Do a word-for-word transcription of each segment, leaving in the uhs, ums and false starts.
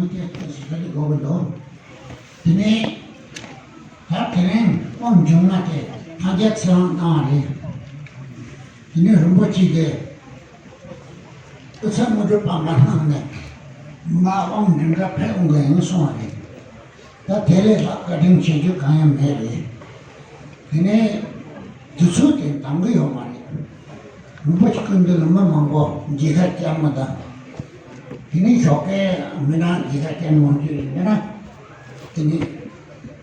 ལུགས་དེ་ལྟ་ཞིག་ག་རེ་དགོས་པ་འདུག་དེ་ནས་ད་དེ་རིང་དབང་འབྱུང་ལྔ་དེ་ཐང་རྒྱལ་ཚེ་དབང་གནང་བ་རེད། དེ་ནས་རིན་པོ་ཆེ་དེ་སྐུ་ཚབ་དངོས་གྲུབ་དཔལ་འབར་གནང་ནས་མ་དབང་འབྱུང་ག་ཕེབས་འོང་གི་ཡིན་གསུང་བ་རེད། ད་དེ་ལས་ལྷག་བཀའ་དྲིན་ཆེ་རྒྱུ་གང་ཡང་མེད་རེད། དེ་ནས་དུས་ཚོད་དེ་འདང་གི་ཡོད་མ་རེད། རིན་པོ་ཆེ་སྐུ་མདུན་ལ་མི་མང་པོ་མཇལ་ཁ་བཅར་མ་དང་། དེ་ནས་ཞོགས་ཀས་མི་ནག་མཇལ་ཁ་བཅར་མ་རྒྱུ་རེད་མི་ནག་དེ་ནས་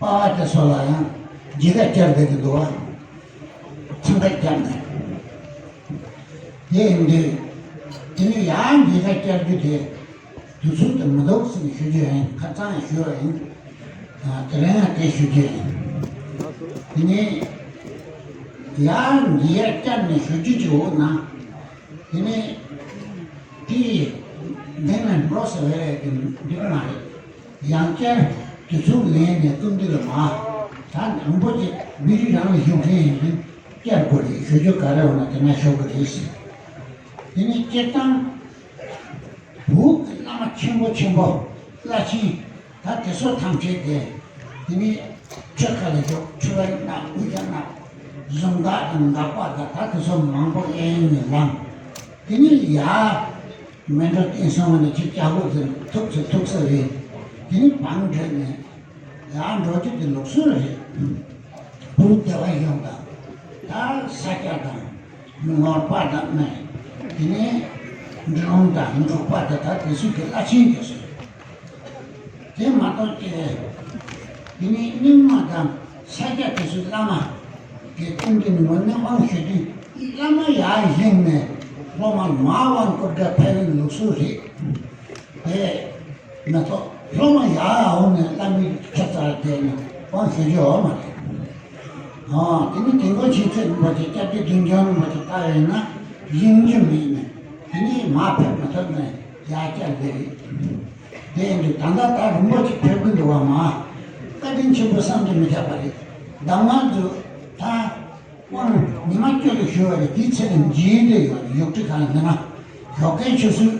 པ་བ་དེ་ཚོ་ལ་ཡང་མཇལ་ཁ་བཅར་བསྡད་ཀྱི་འདུག་བ། འཚམས་འདྲི་བརྒྱབ་ནས། དེ་ཡིན་དུས། དེ་ནས་ཡང་མཇལ་ཁ་བཅར་རྒྱུ་དེ། དུས་ཚོད་དུ་མི་འདུག་ཟེར་ནས་ཞུ་རྒྱུ་ཡིན། ཁ་སང་ཡང་ཞུས་པ་ཡིན། ཨ། དེ་རིང་ཡང་དེ་ཞུ་རྒྱུ་ཡིན། དེ་ནས་ཡང་འདི་ཡར་བསྐྱར་ནས་ཞུ་རྒྱུ་ཅིག་འོང་ན། དེ་ནས་དེ་འདི་ནས་འགྲོ་ཟེར་བའི་རེད་དེ་འགྲིག་གི་མ་རེད། ཡང་བསྐྱར་དུས་ཚོད་ལེན་ནས་སྐུ་མདུན་ལ་མ། ད་དང་པོ་ཅིག་མི་རིགས་རང་ལ་ཞུགས་མཁན་ཡིན་ན་བསྐྱར་དགོས་རེད། ཞུ་རྒྱུ་ག་རེ་འོང་ན་དེ་ན་ཞུ་དགོས་རེད་ཟེར། དེ་ནས་སྤྱིར་བཏང་། བོད་ཀྱི་བླ་མ་ཆེན་པོ་ཆེན་པོ་བླ་ཆེན་ད་དེ་ཚོ་ཐམས་ཅད་དེ། དེ་ནས་ཁྲི་ཁ་ལ་བཞུགས། ཁྲི་པ་ནག་པོ་ཡ་ནག་གཟུངས་འགག་དང་འགག་པ་དང་ད་དེ་ཚོ་མང་པོ་གཡས་གཡོན་ནས་ལངས། དེ་ནས་ཡར་མཎྜལ་རྟེན་གསུམ་ནས་ཁྱི་སྐྱ་ཕོ་ཚོ་ཐུག་ཚོ་ཐུག་ས་རེད། དེ་ནས་བང་བསྒྲིགས་ནས། ཡང་འགྲོ་རྒྱུ་དེ་ལུགས་སྲོལ་རེད། བུ་བདེ་བ་ཡོང་དང་། ད་ས་སྐྱ་དང་། ནོར་པ་དང་ནི། དེ་ནས་འབྲི་གུང་དང་འབྲུག་པ་དང་ད་དེ་ཚོ་གི་བླ་ཆེན་དེ་ཚོ། དེ་མ་གཏོགས་ཀྱི། དེ་ནས་རྙིང་མ་དང་ས་སྐྱ་དེ་ཚོའི་བླ་མ་གི་སྐུ་མདུན་ནས་ངོ་ནས་དབང་ཞུ་དུས་བླ་མ་ཡར་བཞེངས་ནས་སློབ་མ་མར་དབང་བསྐུར་ག་ཕེབས་པའི་ལུགས་སྲོལ་རེད། དེ། མ་གཏོགས་སློབ་མ་ཡར་འོང་ནས་བླ་མའི་ཁྲི་རྩར་བསྡད་ནས་དབང་ཞུ་རྒྱུ་ཡོད་མ་རེད། ཨ། དེ་ནི་དིལ་མགོ་མཁྱེན་བརྩེ་རིན་པོ་ཆེ་སྐྱབས་རྗེ་བདུད་འཇོམས་རིན་པོ་ཆེ་ལྟ་བས་ན་ཡེངས་རྒྱུ་མེད་ནས་དེ་ནས་མར་ཕེབས་མ་ཐུབ་ནས་ཡར་བསྐྱར་བསྡད་རེད། དེ་ཡིན་དུས་ད་ལྟ་ད་རིན་པོ་ཆེ་ཕེབས་ཀྱི་འདུག་བ་མ། བཀའ་དྲིན་ཆེན་པོ་བསམ་གྱིས་མི་ཁྱབ་པ་རེད། གདམས་ངག་ཚོ་ད། དབང་ཉི་མ་བཅུ་ལ་ཞུ་བ་རེད། དེའི་ཚེ་ནས་མཇལ་འདོད་ཡོད་རེད། ཡོག་ཁྲི་གང་ཟེར་ན། ཞོགས་ཀའི་ཆུ་ཚོད་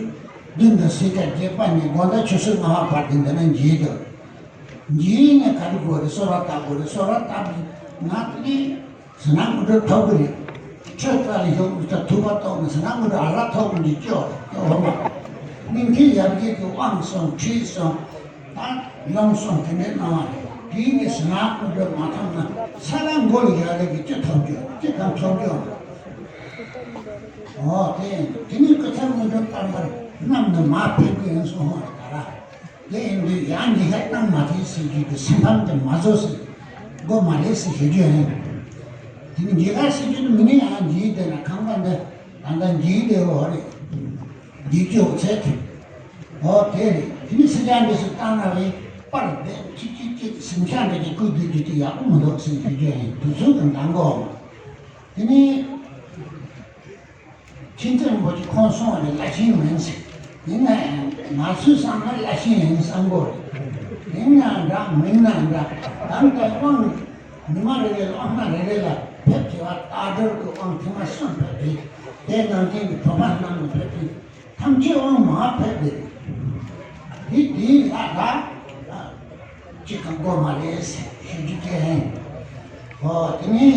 བདུན་དང་ཕྱེད་ཀ་བརྒྱད་པ་ནས་དགོང་དག་ཆུ་ཚོད་ལྔ་པ་བར་དུ་འདི་ན་མཇལ་འདོད། མཇལ་ནས་ག་རེ་དགོས་རེད། གསོལ་བ་བཏབ་དགོས་རེད། གསོལ་བ་བཏབ་ནས་ང་ནི་ཟས་སྣང་དངོས་གྲུབ་ཐོབ་གི་རེད། ཁྲི་རྩ་ལ་ཞོགས་ཀྱི་ཐུག་པ་ཐོབ་ནས་ཟས་སྣང་དངོས་གྲུབ་ཨ་རག་ཐོབ་གི་འདི་ཅོ་འོ་མ། སྙིང་ཐིག་ཡར་རྒྱས་ཀྱི་དབང་སོང་ཁྲིད་སོང་། ད་ལམ་སང་དེ་འདྲའི་སྣང་བ་རེད། དེའི་ནི་ཟས་སྣང་དངོས་གྲུབ་མ་ཐོབ་ན་ས་ལ་མགོ་ལ་ཡར་ལས་ཀྱི་ཅི་ཐོབ་རྒྱུ་ཅི་གང་ཐོབ་རྒྱུ། འོ་དེ་དེ་ནི་སྐུ་ཚབ་དངོས་གྲུབ་བསྟན་པར་རྣམས་ནི་མ་ཕེབས་ཀྱི་ཡིན་གསུང་བ་རེད་ད་ར། དེ་ཡིན་དུས་ཡང་མཇལ་ཁ་བཏང་མ་ཐུབ་ཟེར་རྒྱུ་དེ་སེམས་ཕམ་དེ་མ་བཟོ་ཟེར། དགོས་མ་རེད་ཟེར་ཞུ་རྒྱུ་ཡིན། དེ་ནི་མཇལ་ཁ་ཟེར་རྒྱུ་དེ་མི་ནི་ཡང་མཇལ་དེ་ན་ཁང་པ་འདི་ད་ལྟ་མཇལ་དེ་འོ་རེད། འདི་ཅོག་ཚད་དེ། འོ་དེ་རེད། དེ་ནི་སྲིད་ཇ་འདི་སུ་བཏང་ན་རེད། པར་བདེ་ཅིག་ཅིག་ཅིག་ཟིང་ཆ་འདྲ་གི་བསྐུལ་དུས་རྒྱུ་དེ་ཡག་པོ་མི་འདུག་ཟེར་ཞུ་རྒྱུ་ཡིན། དུས་ཚོད་ཀྱི་འདང་གོ། དེ་ནི་མཁྱེན་བརྩེ་རིན་པོ་ཆེ་ཁོང་སོང་བ་ནི་བླ་ཆེན་མིན་ཟེར། ཡིན་ན་ཡང་ང་ཚོའི་བསམ་ན་བླ་ཆེན་ཡིན་བསམ་གོ་རེད། ཡིན་ན་འདྲ་མིན་ན་འདྲ་དམ་དང་དབང་། ཉི་མ་རེ་རེ་ལ་དབང་སྣ་རེ་རེ་ལ་ཕེབས་བྱེད་པ་རྟ་སྒྲོལ་གྱི་དབང་ཐེངས་མ་གསུམ་ཕེབས་རེད། དེ་ནང་བཞིན་གྱི་ཐོག་མ་རྣམས་ལ་ཕེབས་ཏེ་ཐམས་ཅད་དབང་མ་ཕེབས་རེད། དེ་དེའི་ལྷ་ལ་ཅི་གང་དགོས་མ་རེད་ཞུ་རྒྱུ་དེ་ཡིན། ཨོ་དེ་ནི་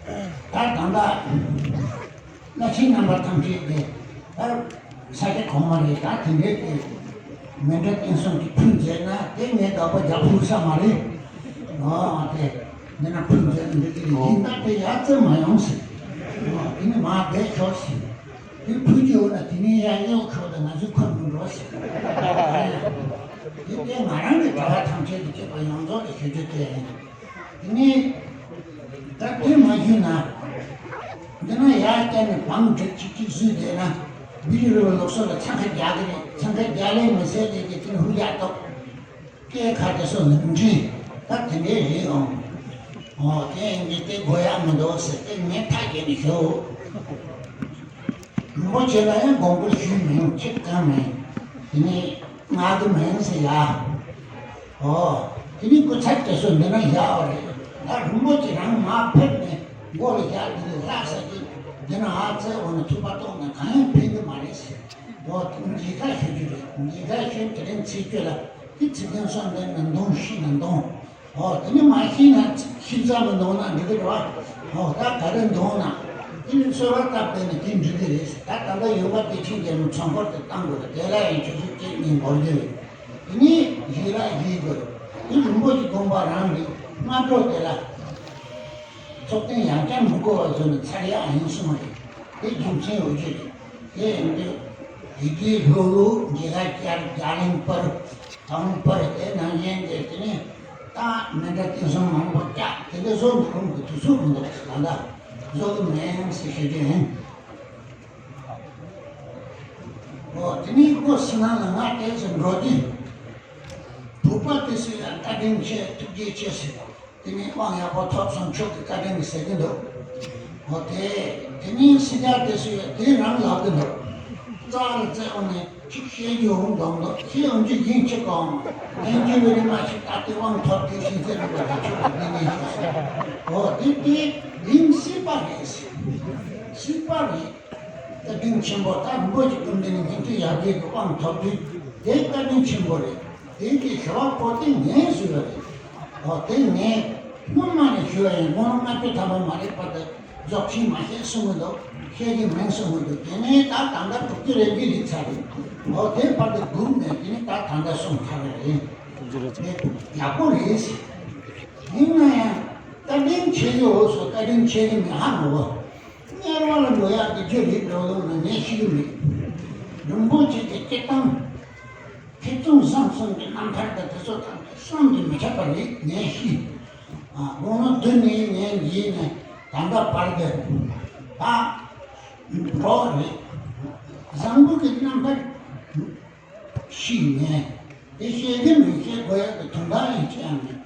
ད་ད་ལྟ། བླ་ཆེན་རྣམ་པ་ཐམས་ཅད་དེ་ལྟར་ས་སྐྱ་གོང་མ་རེད། ད་དེ་འདྲའི་དེ་མཎྜལ་རྟེན་གསུམ་གྱི་ཕུལ་མཛད་ན་དེ་ངས་དགག་པ་རྒྱག་ཐུབ་ས་མ་རེད། ཨོ་དེ་འདི་ན་ཕུལ་མཛད་ན་འདི་དེ་ཡིན་ད་དེ་ཡ་བཙན་མ་ཡོང་ཟེར། ཨོ་དེ་ནི་མ་བསྡད་ཤོག་ཟེར། དེ་ཕུལ་རྒྱུ་ཡོད་ན་དེ་ནི་ཡ་གཡོག་ཤོག་དང་ང་ཚོ་འཁོན་མི་འགྲོ་ཟེར། དེ་དེ་ང་རང་གི་གྲྭ་བ་ཐམས་ཅད་ཀྱི་སྤྱོད་པ་ཡོངས་རྫོགས་ལ་ཞུ་རྒྱུ་དེ་ཡིན། དེ་ནས་ད་དེ་མ་ཞུས་ན། འདི་ན་ཡར་བསྐྱལ་ནས་བང་སྒྲིག་ཅིག་ཅིག་བཟོས་བསྡད་ན། མི་རེ་རེ་བའི་ལུགས་སྲོལ་ལ་འཚང་ཁ་རྒྱག་གི་རེད། འཚང་ཁ་རྒྱག་ལས་མི་སྲིད་ལས་ཀྱི་དེ་ནི་ཧུ་ཡག་ཏོག་སྐད་ཁ་དེ་སོ་ནི་འདྲི། ད་དེ་འདྲའི་རེད་ཨང་། ཨོ་དེ་ཡིན་གྱི་དེ་དགོས་ཡག་མི་འདུག་ཟེར་ཏེ་ངས་ཐག་བཅད་ནས་ཞུ། རིན་པོ་ཆེ་ལ་ཡང་དགོངས་སྐོར་ཞུས་མི་ཡོང་ཅིག་གང་མིན། དེ་ནས་ང་གི་མིན་ཟེར་ཡ། ཨོ། དེ་ནས་སྐུ་ཚབ་དེ་ཚོ་འདི་ན་བཞག་པ་རེད། ད་རིན་པོ་ཆེ་རང་མར་ཕེབས་ནས་མགོ་ལ་བཞག་འདི་ལ་ལྷག་ས་ཀྱི་འདི་ན་ཨ་ཙེ་འོ་ན་ཐུག་པ་གཏོང་ན་གང་ཡང་ཕན་གི་མ་རེད་ཟེར། ཨོ་དེ་ནས་མཇལ་ཁ་ཞུ་རྒྱུ་རེད། ཚིག་བརྗོད་ལ་དེ་ཚིག་དོན་སོགས་འདི་ནི་འདོན་ཤེས་ན་འདོན། ཨོ་དེ་ནི་མ་ཤེས་ན་ཤེས་ཙམ་མི་འདོན་ན་འགྲིག་གི་རེད་བ། ཨོ་ད་ག་རེ་འདོན་ན་དེ་ནི་གསོལ་བ་བཏབ་པས་ནི་དེ་འགྲིག་གི་རེད། ད་ད་ལྟ་ཡོང་བ་དེ་ཆིང་རྒྱལ་མོ་ཚོན་འཁོར་དེ་བཏང་དགོས་རེད། དེ་ལ་ཡང་ཆུ་ཚོད་གཅིག་གཉིས་འགོར་གྱི་རེད། དེ་ནི་ཡིད་ལ་ཡིད་དགོས་རེད། དེ་རིན་པོ་ཆེ་དགོངས་པ་རང་རེད། སྔ་དྲོ་དེ་ལ་ཚོགས་རྟེན་ཡང་བསྐྱར་མི་དགོས་པ་བཟོས་ནས་ཚར་ཡག་ཡིན་གསུངས་རེད། དེ་རྒྱུ་མཚན་ཡོད་ཀྱི་རེད། དེ་ཡིན་དུས་ཡི་གེའི་ལྷུག་ལྷུག་འགྱེལ་ཁ་བསྐྱར་རྒྱ་གླིང་པར་དང་པར་དེ་ནང་བཞིན་དེ་དེ་ནས་ད་མི་འདྲ་དེང་སང་མང་པོ་བཀྱག་དེ་འདྲ་བཟོ་མི་རུང་གི་དུས་ཚོད་མི་འདུག་ད་ལྟ་བཟོ་གི་མེད་ཟེར་ཞུ་རྒྱུ་ཡིན། ཨོ་དེ་ནས་སྒོ་ཕྱི་ནང་ལ་ང་དེ་ཚོ་འགྲོ་དུས་བུ་པ་དེ་ཚོས་ཡང་བཀའ་དྲིན་ཆེ་ཐུགས་རྗེ་ཆེ་ཟེར། དེ་ནས་དབང་ཡག་པོ་ཐོབ་སོང་། མཆོག་གི་བཀའ་དྲིན་ཟེར་གྱི་འདུག་འོ་དེ། དེ་ནས་སྲིད་རྒྱལ་དེ་ཚོས་དེ་རང་ལབ་ཀྱི་འདུག་རྩ་ལ་བཙལ་འོང་ནས་ཅིག་བཤད་རྒྱུ་འོང་འདུག་འདུག་ཤེས་འོང་རྒྱུ་ཡིན་གཅིག་གོ། ཐེངས་གཅིག་བོད་རིགས་མ་ཞིག་ད་ལྟའི་དབང་ཐོབ་དུས་ཤིང་ཚེ་རིང་པ་ལ་ཆོས་ཀྱི་བདེན་གཉེན་ཞུ་སོང་། འོ་དེ་དེ་ཡིན་སྲིད་པ་རེད་ཟེར། སྲིད་པ་རེད། བཀའ་དྲིན་ཆེན་པོ། ད་རིན་པོ་ཆེ་སྐུ་མདུན་ནས་ཉིན་མཐའི་ཡར་རྒྱས་ཀྱི་དབང་ཐོབ་དུས་དེ་བཀའ་དྲིན་ཆེན་པོ་རེད། དེ་གི་ཞུ་བ་པོ་ཏི་ངས་ཞུས་པ་རེད། ཨོ་དེ་ངས་སྔོན་མ་ནས་ཞུས་པ་ཡིན། དགུང་ལོ་ལྔ་བཅུ་ཐམ་པ་མ་རེད་བར་དུ་རྫོགས་ཆེན་མ་བཤད་གསུང་གི་འདུག་བཤད་ཀྱི་མིན་གསུང་གི་འདུག་དེ་ནས་ད་ད་ལྟ་དྲུག་ཅུ་རེ་བརྒྱད་ལི་ཚར་རེད། ཨོ་དེ་བར་དུ་སྒུག་ནས་དེ་ནས་ད་ད་ལྟ་གསུང་ཚར་བ་རེད། དེ་ཡག་པོ་རེད། ཡིན་ན་ཡང་བཀའ་དྲིན་ཆེ་གི་འོ་སོ་བཀའ་དྲིན་ཆེ་གི་མི་ཧ་མ་གོ་དམྱལ་བ་ལ་འགྲོ་ཡག་གི་རྒྱུ་རེད་འགྲོ་འདུག་ན་ངས་ཤེས་ཀྱི་མེད། རིན་པོ་ཆེ་གི་སྐྱེ་སྟངས། ཐེ་ཚོམ་བཟང་གསུམ་གྱི་རྣམ་ཐར་དང་དེ་ཚོ་དང་བསམ་གྱིས་མི་ཁྱབ་པ་རེད། ངས་ཤེས། ཨ་དགུང་ལོ་བདུན་ནས་ངས་འདིའི་ནས་ད་ལྟ་བར་དུ་ད་འགྲོ་བ་རེད། བཟང་པོ་གི་རྣམ་ཐར་ཤེས་ནས་དེ་ཤེས་ཀྱི་མིན། ཤེས་དགོས་ཡག་གི་དོན་དག་ཡང་ཅི་ཡང་མེད།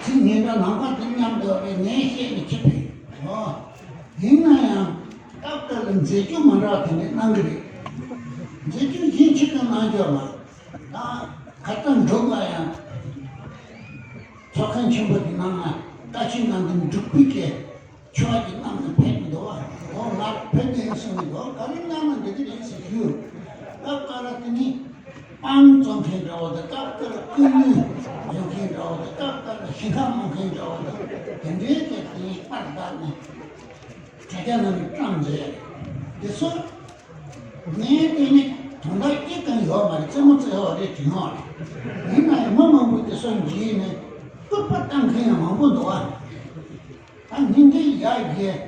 ཚིག་ངན་པ་ནང་པ་དེ་མཉམ་དུ་རེད། ངས་བཤད་ནས་ཅི་ཕན། ཨོ། ཡིན་ན་ཡང་སྐབས་སྐབས་ལ་མཛད་རྒྱུ་མ་འདྲ་བ་དེ་འདྲ་གནང་གི་རེད། མཛད་རྒྱུ་གཞན་ཅི་གང་གནང་རྒྱུ་མ། ད་ཁ་ཏ་འབྲུག་ལ་ཡང་ཚོགས་ཁང་ཆེན་པོ་དེ་ནང་ལ་བཀའ་ཆོས་གནང་མཁན་འབྲུག་པའི་སྐད་ཆོས་ཀྱི་གནང་ནས་ཕེབས་འདུག་བ། ཨོ་ང་ཕེབས་ཀྱི་ཡིན་གསུངས་ནས་འདུག་ག་རེ་གནང་ན་འགྲིག་གི་རེད་ཟེར་ཞུས། སྐབས་སྐབས་ལ་དེ་ནི། པང་བཙོང་མཁན་འདྲ་བོ་དང་། སྐབས་སྐབས་ལ་ཀུན་ལུས་བཟོ་མཁན་འདྲ་བོ་དང་། སྐབས་སྐབས་ལ་ཞིང་ཁ་རྨོ་མཁན་འདྲ་བོ་དང་། དེ་འདྲའི་གི་དེ་པར་བཏབ་ནས་དྲ་རྒྱ་ནང་ནས་བཀྲམ་མཛད། དེ་ཚོ་ངས་བལྟས་ནས་དོན་དག་གཅིག་ཀྱང་ཡོད་མ་རེད། རྩེད་མོ་རྩེ་བ་རེད་དྲན་ཡོང་རེད། ཡིན་ན་ཡང་མི་མང་པོས་དེ་ཚོ་འཇིགས་ནས་སྐུར་པ་བཏང་མཁན་ཡང་མང་པོ་འདུག་ཨ། ད་ཉིན་དེ་ཡར་རྒྱས།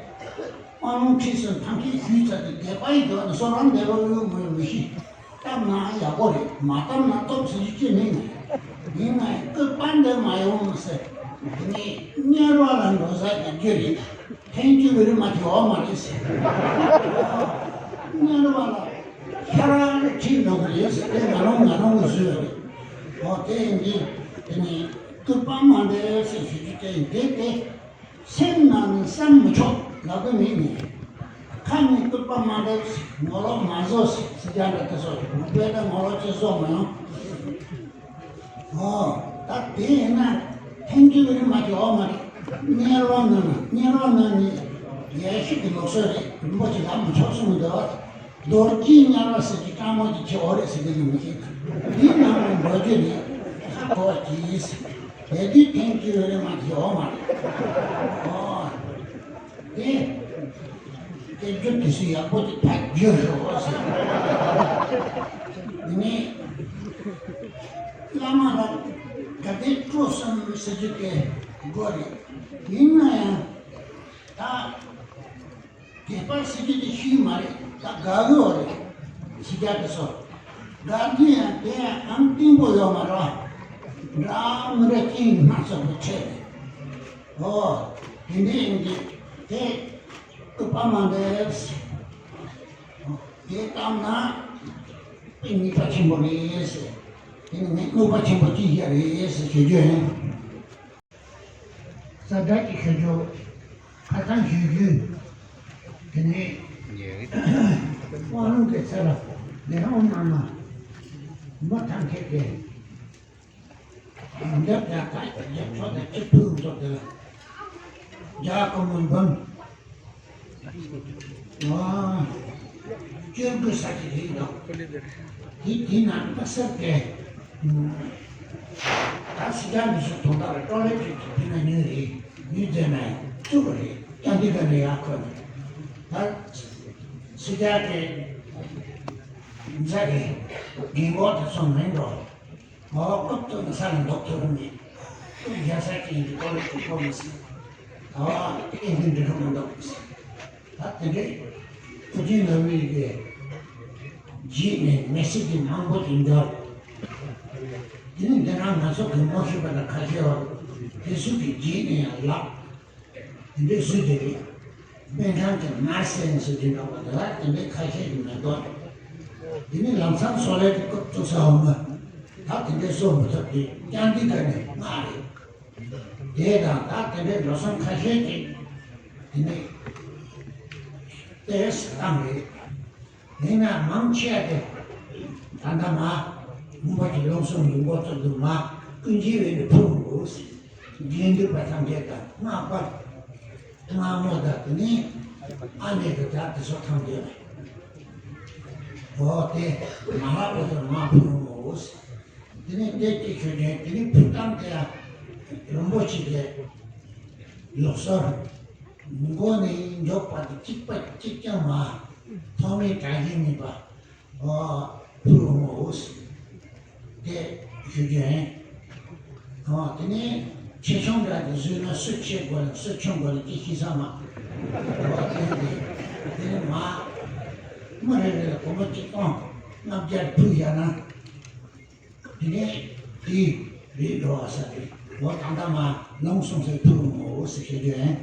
དཔང་ལུང་ཁྲིད་སོང་། ཐང་ཁའི་ཤུལ་ཚ་དེ་སྡེ་པ་ཡི་འགྲོ་ནས་སོ་རང་སྡེ་པ་ཡོད་མོད་མི་ཤེས། སྟབས་ན་ཡག་པོ་རེད། མ་བཏབ་ན་སྟོབས་ཟེར་རྒྱུ་ཅི་མིན་ནས། ཡིན་ན་ཡང་སྐུར་པ་འདི་མ་ཡོང་ཟེར། དེ་ནས་དམྱལ་བ་ལ་འགྲོ་ས་ཀྱི་རྒྱུ་རེད། ཐེངས་གཅིག་བོད་རིགས་མ་ཐེ་འོ་མ་རེད་ཟེར། དམྱལ་བ་ལ་ཤ་ར་རེ་ཁྲིད་འགྲོ་གི་རེད་ཟེར། དེ་ང་རང་ང་རང་གི་བཟོས་རེད། འོ་དེ་ཡིན་དུས་དེ་ནས་སྐུར་པ་མ་འདེབས་ཟེར་ཞུ་རྒྱུ་དེ་ཡིན། དེ་དེ། སེམས་ནང་ནས་བསམ་མི་ཆོག་ལབ་གི་མེད་ནས། ཁ་ནས་སྐུར་པ་མ་འདེབས། ངོ་ལོག་མ་བཟོ་ཟེར་རྒྱ་འདྲ་དེ་ཚོ་རེད། བོད་པས་ད་ངོ་ལོག་ཅི་བཟོ་མ་ཡོང་། ཨོ། ད་དེ་ཡིན་ན་ཐེངས་གཅིག་བོད་རིགས་མ་གི་འོ་མ་རེད། དམྱལ་བ་ནང་ན་དམྱལ་བ་ནང་ནས་ཡེ་ཤུ་གི་ལུགས་སྲོལ་རེད། རིན་པོ་ཆེ་ལབ་མི་ཆོག་གསུངས་འདུག་བ། རྡོ་རྗེ་དམྱལ་བ་ཟེར་གྱི་སྤྲང་མོ་གྱི་ཆེ་འོ་རེད་ཟེར་གྱི་ནི་མི་ཤེས། འདིའི་ནང་ནས་འགྲོ་རྒྱུ་ནི་ཁ་གོ་བ་གྱིས། དེ་དུས་ཐེངས་གཅིག་རེ་མ་གྱིས་འོ་མ་རེད། ཨོ། དེ་སྐད་སྒྱུར་དེ་སུ་ཡག་པོ་ཅིག་ཕར་བསྒྱུར་རོགས་ཟེར། དེ་ནས་བླ་མ་ལ་དགའ་ལྡན་ཁྲོ་གསུམ་ཟེར་རྒྱུ་དེ་དགོས་རེད། ཡིན་ན་ཡང་ད། དད་པ་ཟེར་རྒྱུ་དེ་ཤེས་མ་རེད། ད་དགའ་གི་ཡོད་རེད། ཕྱི་རྒྱལ་དེ་ཚོ། དགའ་རྒྱུ་ཡང་དེ་ཡང་ཨང་བརྟན་པོ་ཡོད་མ་རེད་བ། འདྲ་མི་འདྲ་རྐྱེན་སྣ་ཚོགས་པའི་འཕྲད་རེད། ཨོ། དེ་འདྲ་ཡིན་དུས་དེ་སྐུར་པ་མ་འདེབས། དེ་བཏབ་ན་དཔེ་ཉེས་པ་ཆེན་པོ་རེད་ཟེར། དེ་ནི་ངས་གནོད་པ་ཆེན་པོ་ཅིག་བཞག་རེད་ཟེར་ཞུ་རྒྱུ་ཡིན། ས་བཀྲ་གི་ཞུ་རྒྱུ། ཁ་སང་ཞུ་རྒྱུ། དེ་ནས་དབང་ལུང་གི་ཚེ་ལ་ལས་དབང་གནང་ན་མི་ཐང་ཁྱེད་ཀྱི་འདབ་བརྒྱ་ཁ་རྒྱབ་ཕྱོགས་དང་གཅིག་ཕུག་མཛོད་དེ་ལ་རྒྱ་ཀུན་མོ་འབུམ། ཨ། སྤྱོད་དགོས་ས་ཅིག་རེད་འདུག་དེ་དེ་ན་དམིགས་བསལ་གྱི་ད་སི་ཏཱ་མི་ཤི་དོན་དག་ལ་ཀྲོ་ལེ་ཀྲིག་གི་ཕི་ན་ཉོས་རེད། ཉོས་རྫས་ན་བཙུགས་པ་རེད། ཀྱང་འདི་ག་ནས་ཡར་འཁོར་ནས་ད་སི་ཏཱ་གི་མཛའ་གི་རྒན་གོག་དེ་ཚོ་མིན་འགྲོ། ངོ་བོ་སྐབས་ཐོག་ནས་ས་ལ་འདོགས་ཐུབ་མེད། ཡ་ས་ཅན་གྱི་ཀྲོ་ལེ་ཀྲིག་པོ་མི་སྲིད། ཨ་ཨེ་འདི་འདྲ་མི་འདུག་ད་དེ་འདྲའི་ཕུ་ཅིན་ལ་བའི་གི་རྗེས་ནས་མེ་སི་ཇི་མང་པོ་ཅིག་འབྱོར། དེ་ནི་འདི་ན་ང་ཚོ་གི་མོ་ཤི་པ་དང་ཁ་ཤས་བར་དེ་ཚོ་གི་རྗེས་ནས་ཡང་ལབ། དེ་འདྲའི་སུ་དེ་རེད། སྨན་ཁང་གི་མར་སེན་སུ་དེ་འདྲ་བ་དེ་ལ་དེ་འདྲའི་ཁ་ཤས་ཀྱི་མེ་ཏོག་དེ་ནི་ལམ་སང་སོ་ལས་ཀྱི་སྐབས་བཙུགས་ས་འོ་མ་ད་དེ་འདྲའི་གསོ་མི་ཐུབ་དེ་ཀྱང་འདི་ག་ནས་མངགས་རེད། དེ་དང་ད་དེ་འདྲའི་འགྲོ་སོང་ཁ་ཤས་ཀྱིས་དེ་ནས་ཏེས་བཏང་རེད། ཡིན་ན་མང་ཆེ་བ་དེ་ད་ལྟ་མ་མུན་པ་གྱི་ལུང་གསུམ་གྱི་མགོ་ཐོག་ཏུ་མ་ཀུན་གྱིས་འོས་ནས་ཕུལ་དགོས། དགེ་འདུན་པ་ཐམས་ཅད་དང་སྔགས་པ་སྔགས་མོ་དང་དེ་ནས་ཨ་ནེ་དང་དེ་ཚོ་ཐམས་ཅད་ལ་འོ་དེ་མ་ལག་འོས་ཐོག་མ་ཕུལ་དགོས། དེ་ནས་དེ་སྐད་ཤོད་ནས་དེ་ནས་ཕུལ་སྟངས་དེ་ཡང་རིན་པོ་ཆེ་གི་ལུགས་སྲོལ་མགོ་ནས་མཇུག་བར་དུ་གཅིག་པ་གཅིག་རྐྱང་མ་ཐོག་མའི་གྲངས་ཀྱིས་མིན་པ་ཕུལ་འོང་ངོ་། དེ་ཞུ་རྒྱུ་ཡིན། དེ་ནས་ཆེ་ཆུང་འདྲ་དེ་བཟོས་ན་སུ་ཆེ་དགོས་ལ་སུ་ཆུང་དགོས་ལ་ཅི་ཤེས་ས་མ། དེ་ནས་མ་མི་རེ་རེ་ལ་སྒོར་མོ་གཅིག་སྟོང་ལྔ་བརྒྱ་ཕུལ་ཡ་ན། དེ་ནས་དེ་རེད་འགྲོ་བ་ས་རེད། འོ་ད་ལྟ་མ་ལུང་གསུམ་ཟེར་ཐུབ་མོ་ཟེར་ཞུ་རྒྱུ་ཡིན།